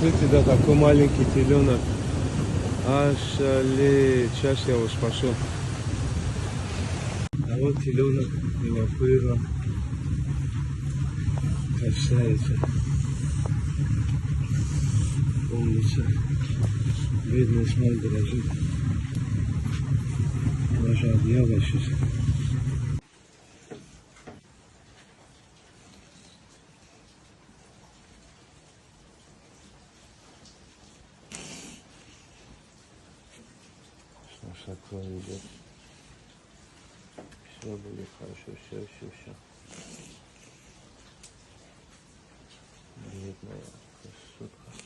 Смотрите, да, такой маленький теленок. Ошалеть. Сейчас я его спасу. А вот теленок эвакуирован. Красавица. Умница. Бедный смоль дрожит. Даже одеяло сейчас. Наша кровь идет. Все будет хорошо, все, все, все. Бедная красотка.